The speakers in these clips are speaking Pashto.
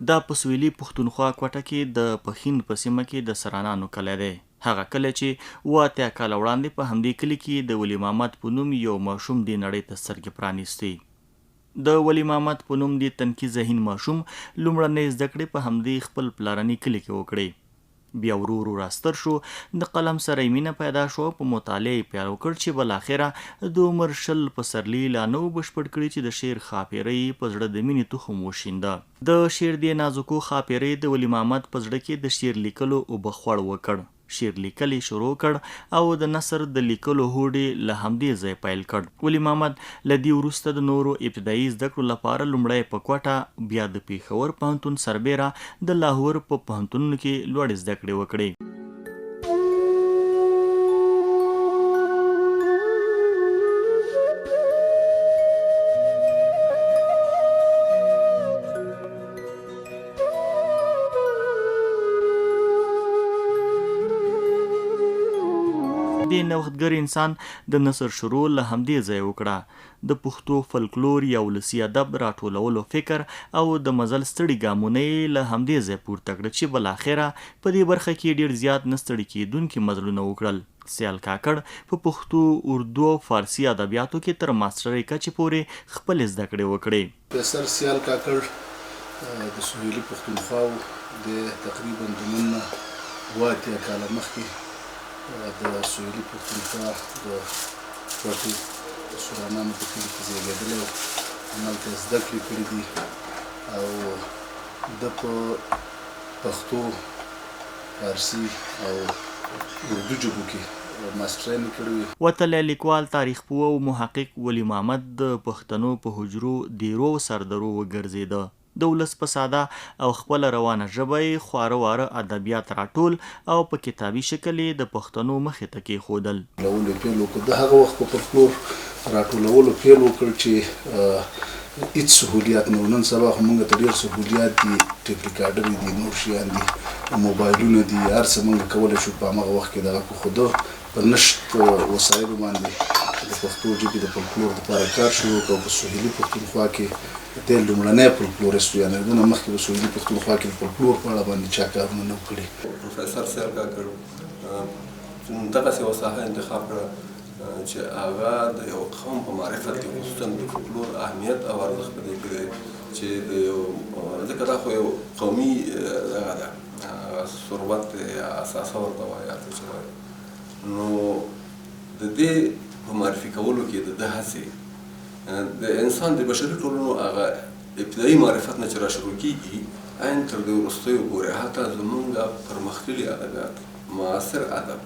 دا په سویلي پښتونخوا کوټه کې د پښین په سیمه کې د سرانانو کلی دی. هغه کلی چې 87 کاله وړاندې په همدې کلي کې د ولي محمد په نوم یو ماشوم دې نړۍ ته سترګې پرانیستې. د ولي محمد په نوم دې تنکي ذهین ماشوم لومړنۍ زده کړې په همدې خپل پلرني کلي کې وکړې. بیا ورو ورو راستر شو، د قلم سره یې مینه پیدا شوه او په مطالعه یې پیل وکړ چې بالاخره د عمر 20 پسرلي لا نه وو بشپړ کړي چې د شعر ښاپېرۍ یې په زړه د مینې تخم وشینده. د شعر دې نازکو ښاپېرۍ د ولي محمد په زړه کې د شعر لیکلو اوبه خوړ وکړ. شعر لیکل یې شروع کړ او د نثر د لیکلو هوډ یې له همدې ځایه پیل کړ. ولي محمد له دې وروسته د نورو ابتدايي زده کړو لپاره لومړی په کوټه، بیا د پېښور پوهنتون سربېره د لاهور په پوهنتونونو کې لوړې زده کړې وکړې. دې نوښتګر انسان د نثر شروع له همدې ځایه وکړه. د پښتو فلکلور یا ولسي ادب راټولولو فکر او د مزل ستړي ګامونه یې له همدې ځایه پورته کړه چې بالاخره په دې برخه کې یې ډېر زیات نه ستړي کېدونکي مزلونه وکړل. سیال کاکړ په پښتو، اردو او فارسي ادبیاتو کې تر ماسټرۍ کچې پورې خپلې زده کړې وکړې. پروفیسر سیال کاکړ د سهیلي پښتونخوا و. دی تقریباً د نن نه 87 کاله مخکې د سهیلي پښتونخوا د کوټې د سورانانو په کلي کې زیږېدلی و. هملته یې زده کړې کړې دي او ده په پښتو، فارسي او اردو ژبو کې ماسټرۍ کړې وې. وتلی لیکوال، تاریخپوه او محقق ولي محمد د پښتنو په حجرو، دېرو او سردرو وګرځېده. د ولس په ساده او خپله روانه ژبه یې خواره واره ادبیات راټول او په کتابي شکل یې د پښتنو مخې ته کېښودل. ټولولو یې پیل وکړ. ده هغه وخت په فولکلور راټولولو پیل وکړ چې هیڅ سهولیات نه وو. نن سبا خو مونږ ته ډېر سهولیات دي، ټیپ ریکارډرې دي، نور شیان دي، موبایلونه دي، هر څه مونږ کولی شو په هماغه وخت کې دغه کړو، خو ده په نشت وسایلو باندې د پښتو ژبې د فولکلور لپاره کار شروع کړ او په سهیلي پښتونخوا کې دی لومړنی فولکلوریست و، یعنې د ده نه مخکې په سهیلي پښتونخوا کې د فولکلور په اړه باندې چا کارونه نه وو کړي. پروفیسر سیال کاکړ دغسې یوه ساحه انتخاب کړه چې هغه د یو قوم په معرفت کې خصوصا د فولکلور اهمیت او ارزښت په دې کې دی چې د یو ځکه دا خو یو قومي دغه ده، ثروت دی یا اثاثه ورته وایي یا څه چې وایي، نو د دې په معرفي کولو کې د ده هڅې د انسان د بشري ټولنو هغه ابتدایي معرفت نه چې را شروع کېږي عین تر دې وروستیو پورې، حتی زمونږ پرمختللي ادبیات، معاصر ادب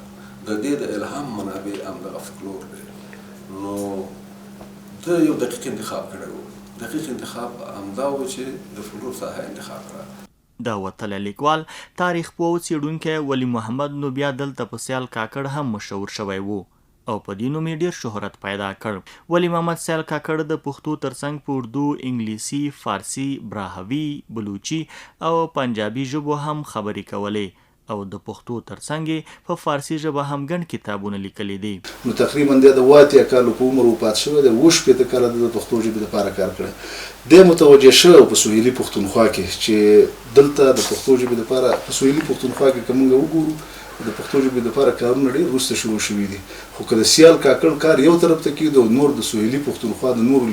د دې د الهام منابع همدغه فولکلور دی. نو ده یو دقیق انتخاب کړی و، دقیق انتخاب همدا و چې د فولکلور ساحه انتخاب کړه. د وتلی لیکوال، تاریخپوه او څېړونکی ولي محمد نو بیا دلته په سیال کاکړ هم مشهور شوی و او په دې نوم یې ډېر شهرت پیدا کړ. ولي محمد سیال کاکړ د پښتو ترڅنګ په اردو، انګلیسي، فارسي، براهوي، بلوچي او پنجابي ژبو هم خبرې کولې او د پښتو ترڅنګ یې په فارسي ژبه هم ګڼ کتابونه لیکلي دي. نو تقریباً دی د 87 کالو په عمر وفات شوی دی، 67 کاله ده د پښتو ژبې لپاره کار کړی. دی متوجه شوی و په سهیلي پښتونخوا کې چې دلته د پښتو ژبې لپاره، په سهیلي پښتونخوا کې که موږ وګورو د پښتو ژبې لپاره کارونه ډېر وروسته شروع شوي دي، خو که د سیال کاکړ کار یو طرف ته کېدو او نور د سهیلي پښتونخوا د نورو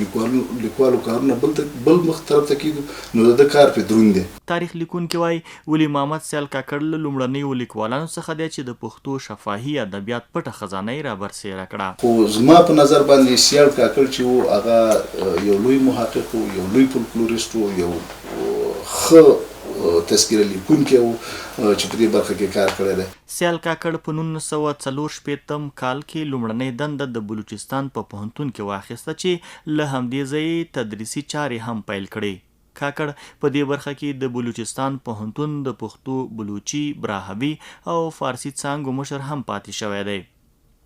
لیکوالو کارونه بل مخ طرف ته کېدو، نو د ده کار پرې دروند دی. تاریخ لیکونکي وايي، ولي محمد سیال کاکړ له لومړنیو لیکوالانو څخه دی چې د پښتو شفاهي ادبیات پټه خزانه یې رابرسېره کړه. خو زما په نظر باندې سیال کاکړ چې و هغه یو لوی محقق و، یو لوی فولکلوریست و، یو ښه تذکره لیکونکی و چې په دې برخه کې کار کړی دی. سیال کاکړ په 1964 کال کې لومړنۍ دنده د بلوچستان په پوهنتون کې واخیسته چې له همدې ځایه یې تدریسي چارې هم پیل کړې. کاکړ په دې برخه کې د بلوچستان پوهنتون د پښتو، بلوچي، براهوي او فارسي څانګو مشر هم پاتې شوی دی.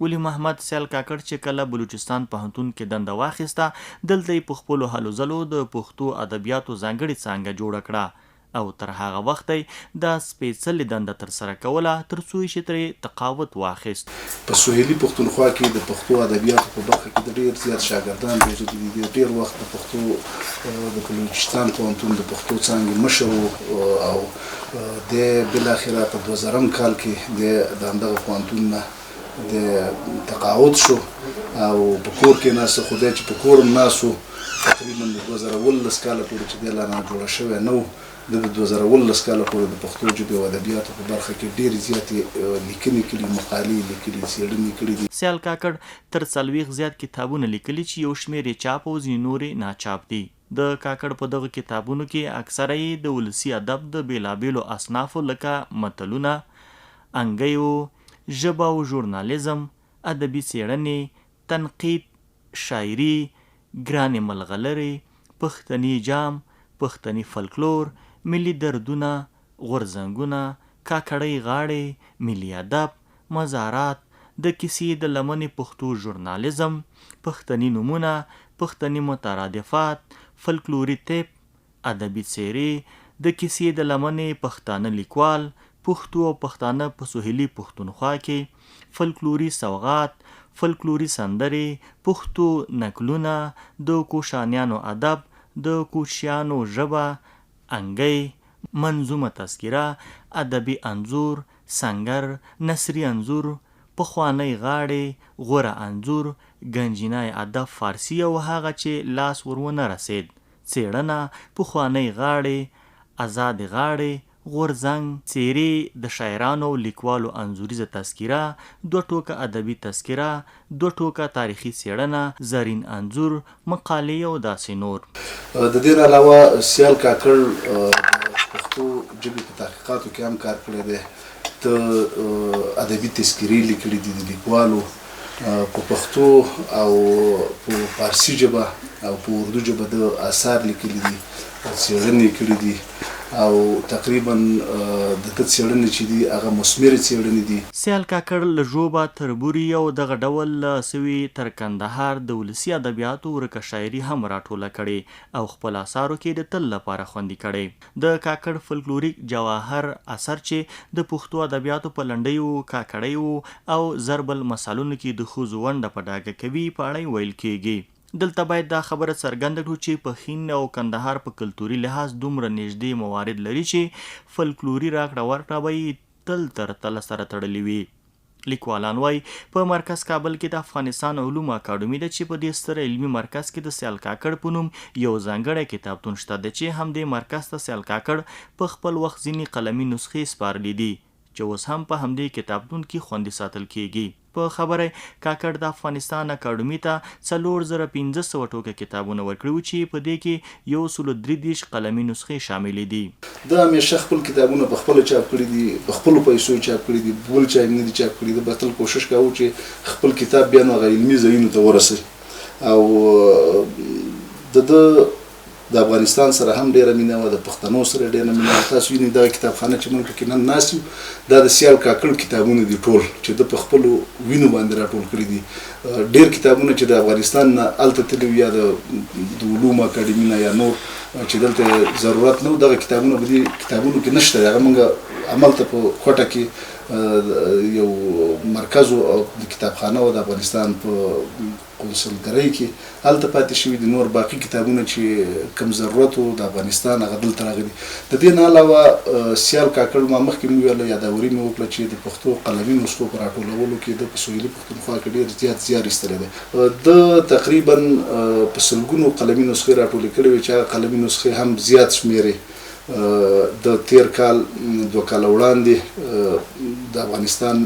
ولي محمد سیال کاکړ چې کله بلوچستان پوهنتون کې دنده واخیسته، دلته یې په خپلو هلو ځلو د پښتو ادبیاتو ځانګړې څانګه جوړه کړه او تر هغه وخته یې دا سپېڅلې دنده ترسره کوله تر څو یې چې ترې تقاعد واخیست. په سهیلي پښتونخوا کې د پښتو ادبیاتو په برخه کې ده ډېر زیات شاګردان روزلي دي. دی ډېر وخت د پښتو د بلوچستان پوهنتون د پښتو څانګې مشر و او دی بالاخره په 2000 کال کې دی د همدغه پوهنتون نه دی تقاعد شو او په کور کې ناست. خو دی چې په کور هم ناست و، تقریبا د 2017 کاله پورې چې دی لا نه جوړه شوی نه و، ده د 2017 کاله پورې د پښتو ژبې او ادبیاتو په برخه کې ډېرې زیاتې لیکنې کړي، مقالې یې لیکلي، څېړنې یې کړې دي. سیال کاکړ تر 40 زیات کتابونه لیکلي چې یو شمېر یې چاپ او ځینې نور یې ناچاپ دي. د کاکړ په دغو کتابونو کې اکثره یې د ولسي ادب د بېلابېلو اصنافو لکه متلونه، انګیو، ژبه او ژورنالیزم، ادبي څېړنې، تنقید، شاعري، ګرانې ملغلرې، پښتني جام، پښتني فلکلور، ملي دردونه، غورځنګونه، کاکړۍ غاړې، ملي ادب، مزارات، د کیسې د لمنې پښتو ژورنالیزم، پښتني نومونه، پښتني مترادفات، فلکلوري طب، ادبي څېرې، د کیسې د لمنې پښتانه لیکوال، پښتو او پښتانه په سهیلي پښتونخوا کې، فلکلوري سوغات، فلکلوري سندرې، پښتو نکلونه، د کوشانیانو ادب، د کوچیانو ژبه، انګۍ، منظومه تذکره، ادبي انځور، سنګر، نثري انځور، پخوانۍ غاړې، غوره انځور، ګنجینه ادب فارسي او هغه چې لاس ور ونه رسېد، څېړنه، پخوانۍ غاړې، ازادې غاړې، غورځنګ، څېرې، د شاعرانو او لیکوالو انځوریزه تذکره، دوه ټوکه ادبي تذکره، دوه ټوکه تاریخي څېړنه، زرین انځور، مقالې او داسې نور. د دې نه علاوه سیال کاکړ د پښتو ژبې په تحقیقاتو کې هم کار کړی دی. ده ادبي تذکرې لیکلي دي د لیکوالو په پښتو او په فارسي ژبه او په اردو ژبه ده آثار لیکلي دي، څېړنې یې کړي دي او تقریبا د ده څېړنې چې دي هغه مثمرې څېړنې دي. سیال کاکړ له ژوبه تر بوري او دغه ډول له سوي تر کندهار د ولسي ادبیاتو ورکه شاعري هم راټوله کړې او خپل آثارو کې د تل لپاره خوندي کړې. د کاکړ فلکلوریک جواهر اثر چې د پښتو ادبیاتو په لنډیو، کاکړیو او ضرب المثالونو کې د ښځو ونډه په ډاګه کوي، په اړه یې ویل کېږي. دلته باید دا خبره څرګنده کړو چې پښین او کندهار په کلتوري لحاظ دومره نږدې موارد لري چې فلکلوري راکړه ورکړه به یې تل تر تله سره تړلې وي. لیکوالان وايي، په مرکز کابل کې د افغانستان علومو اکاډمي ده چې په دې ستر علمي مرکز کې د سیال کاکړ په نوم یو ځانګړی کتابتون شته دی چې همدې مرکز ته سیال کاکړ په خپل وخت ځینې قلمي نسخې سپارلې دي چې اوس هم په همدې کتابتون کې خوندي ساتل کېږي. په خبره یې، کاکړ د افغانستان اکاډمي ته 4500 ټوکه کتابونه ورکړي وو چې په دې کې 133 قلمي نسخې شاملې دي. ده همېشه خپل کتابونه په خپله چاپ کړي دي، په خپلو پیسو یې چاپ کړي دي، بل چا یې نه دي چاپ کړي. ده به تل کوشش کاوه چې خپل کتاب بیا نو هغه علمي ځایونو ته ورسوي او د ده د افغانستان سره هم ډېره مینه وه، د پښتنو سره ډېره مینه وه. تاسو وینئ دغه کتابخانه چې موږ پکې نن ناست یو، دا د سیال کاکړ کتابونه دي ټول چې ده په خپلو وینو باندې راټول کړي دي. ډېر کتابونه چې د افغانستان نه هلته تللي وو یا د علومو اکاډمي نه یا نور چې دلته ضرورت نه و، دغه کتابونه په دې کتابونو کې نشته. هغه موږ هملته په کوټه کې یو مرکز او د کتابخانه و د افغانستان په قونسلګرۍ کې هلته پاتې شوي دي. نور باقي کتابونه چې کوم ضرورت و د افغانستان هغه دلته راغلي. د دې نه علاوه سیال کاکړ ما مخکې مې وویل، یاداوري مې وکړه چې د پښتو قلمي نسخو په راټولولو کې ده په سهیلي پښتونخوا کې ډېر زیات زیار ایستلی دی. ده تقریبا په سلګونو قلمي نسخې راټولې کړې وې چې هغه قلمي نسخې هم زیات شمېر یې د تېر کال دوه کاله وړاندې د افغانستان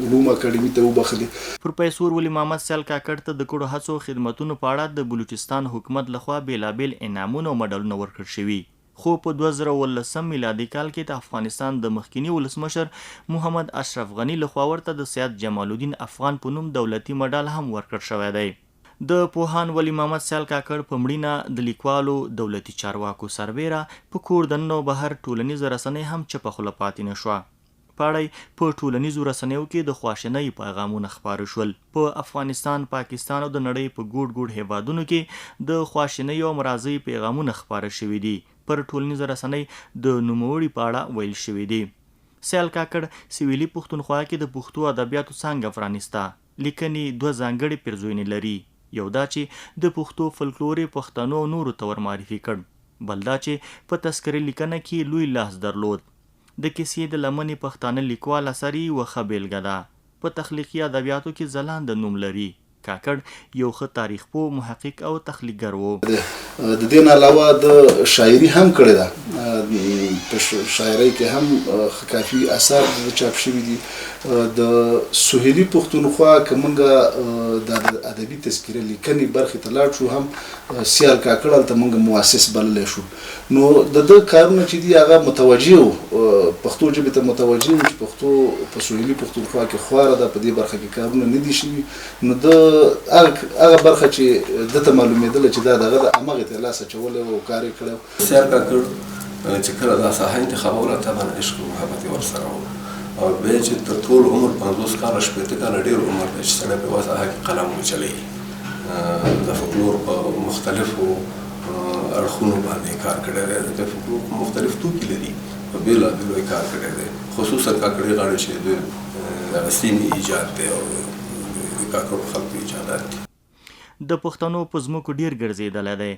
علوم اکاډمي ته وبخښلې. پروفیسور ولي محمد سیال کاکړ ته د کړو هڅو او خدمتونو په اړه د بلوچستان حکومت له خوا بېلابېل انعامونه او مډالونه ورکړل شوي، خو په 2017 میلادي کال کې د افغانستان د مخکیني ولسمشر محمد اشرف غني له خوا ورته د سید جمال الدین افغان په نوم دولتي مډال هم ورکړل شوی دی. د پوهاند ولي محمد سیال کاکړ په مړینه د لیکوالو، دولتي چارواکو سربېره په کور دننه او بهر ټولنیزه رسنۍ هم چپه خوله پاتې نه شوه. په اړه یې په ټولنیزو رسنیو کې د خواشینۍ پیغامونه خپاره شول. په افغانستان، پاکستان او د نړۍ په ګوټ ګوټ هېوادونو کې د خواشینۍ او مرازۍ پیغامونه خپاره شوي دي. پر ټولنیزه رسنۍ د نوموړي په اړه ویل شوي دي. سیال کاکړ سویلي پښتونخوا کې د پښتو ادبیاتو څانګه پرانیسته. لیکنې دوه ځانګړې پیرزوینې لري، یو دا چې د پښتو فلکلور یې پښتنو او نورو ته ورمعرفي کړ، بل دا چې په تذکرې لیکنه کې یې لوی لاس درلود. د کیسې د لمنې پښتانه لیکوال اثر یې یوه ښه بېلګه ده. په تخلیقي ادبیاتو کې ځلانده نوم لري. کاکړ یو ښه تاریخ پوه، محقق او تخلیقګر و. د دې نه علاوه ده شاعري هم کړې ده. په شاعرۍ کې هم ښه کافي اثار د ده چاپ شوي دي. د سهیلي پښتونخوا که مونږ د ادبي تذکره لیکنې برخې ته لاړ شو هم سیال کاکړ هلته مونږ مؤسس بللی شو. نو د ده کارونه چې دي هغه متوجه وو، پښتو ژبې ته متوجه وو چې پښتو په سهیلي پښتونخوا کې خواره ده، په دې برخه کې کارونه نه دي شوي، نو ده هغه برخه چې ده ته معلومېدله چې دا دغه ده، همغې ته یې لاس اچولی و او کار یې کړی و. سیال کاکړ چې کله دا ساحه انتخابوله طبعا عشق او محبت یې ورسره و او بیا چې تر ټول عمر 50 کاله 60 کاله ډېر عمر دی چې سړی په یوه ساحه کې قلم وچلوي، د فولکلور په مختلفو اړخونو باندې کار کړی دی، ځکه فولکلور مختلف توکي لري، په بېلابېلو یې کار کړی دی، خصوصا کاکړې غاړې چې د دغه سیمې ایجاد دی او د کاکړو خلکو ایجادات دي. د پښتنو په ځمکو ډېر ګرځېدلی دی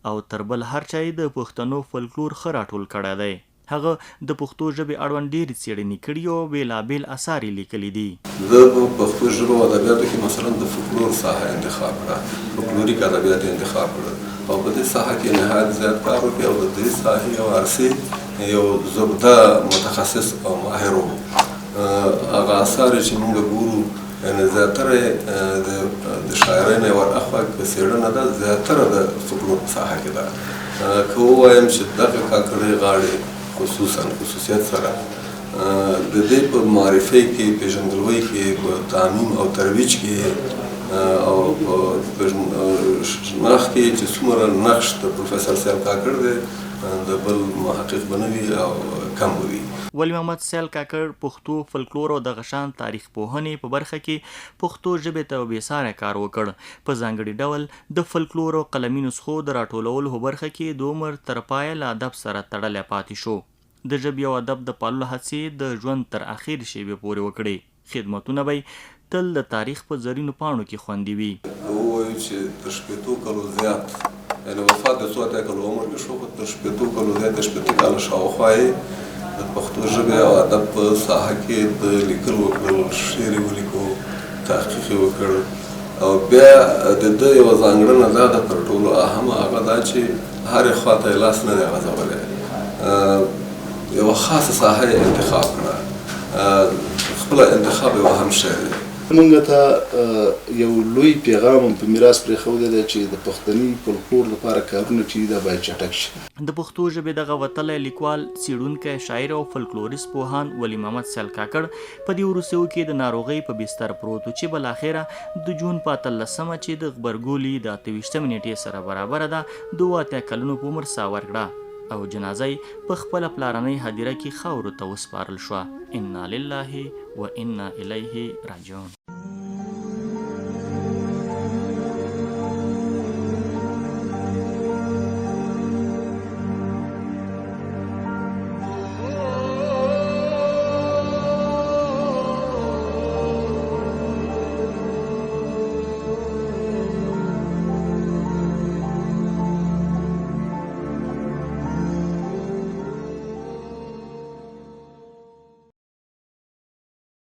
او تر بل هر چا یې د پښتنو فولکلور ښه راټول کړی دی. هغه د پښتو ژبې اړوند ډېرې څېړنې کړي او بېلابېل اثار یې لیکلي دي. ده په پښتو ژبه او ادبیاتو کې مثلاً د فوکلور ساحه انتخاب کړه، فوکلوریک ادبیات یې انتخاب کړل او په دې ساحه کې یې نهایت زیات کار وکړ او د دې ساحې او عرصې یو زبده متخصص او ماهر و. هغه اثار یې چې موږ ګورو یعنې زیاتره یې د شاعرۍ نه ور اخوا که څېړنه ده زیاتره د فوکلور په ساحه کې ده. که ووایم چې دغه کاکړۍ غاړې خصوصا خصوصیت سره د دې په معرفۍ کې، پېژندګلوۍ کې، په تعمیم او ترویج کې او په شناخت کې چې څومره نقش د پروفیسور سیال کاکړ دی د بل محقق به نه وي او کم به وي. ولي محمد سیال کاکړ پښتو فلکلور او دغه شان تاریخ پوهنې په برخه کې پښتو ژبې ته یو بې ساری کار وکړ، په ځانګړي ډول د فلکلور او قلمي نسخو د راټولولو په برخه کې د عمر تر پایه له ادب سره تړلی پاتې شو. د ژبې او ادب د پاللو هڅې یې د ژوند تر اخرې شېبې پورې وکړې. خدمتونه به یې تل د تاریخ په زرینو پاڼو کې خوندي وي. که ووایو چې تر شپېتو کلو زیات، یعنې وفات د څو 80 کلو عمر کې شو، خو تر شپېتو کلو زیات، د 60 کاله شاوخوا یې د پښتو ژبې او ادب په ساحه کې د لیکل وکړل، شعر یې ولیکو، تحقیق یې وکړ او بیا د ده یوه ځانګړنه دا ده تر ټولو اهمه هغه دا چې هرې خوا ته یې لاس نه دی غځولی، یوه خاصه ساحه یې انتخاب کړه، خپله انتخاب یو اهم شی دی. مونږ ته یو لوی پیغام هم په میراث پرېښودی دی چې د پښتني فولکلور لپاره کارونه چې دي دا باید چټک شي. د پښتو ژبې دغه وتلی لیکوال، څېړونکی، شاعر او فولکلوریست پوهاند ولي محمد سیال کاکړ په دې وروستیو کې د ناروغۍ په بستر پروت و چې بالاخره د جون په 18مه چې د غبرګولي د 28مې نېټې سره برابره ده د 87 کلونو په عمر ساه ورکړه او جنازه یې په خپله پلارنۍ هدیره کې خاورو ته وسپارل شوه. انا لله و انا الیه راجعون.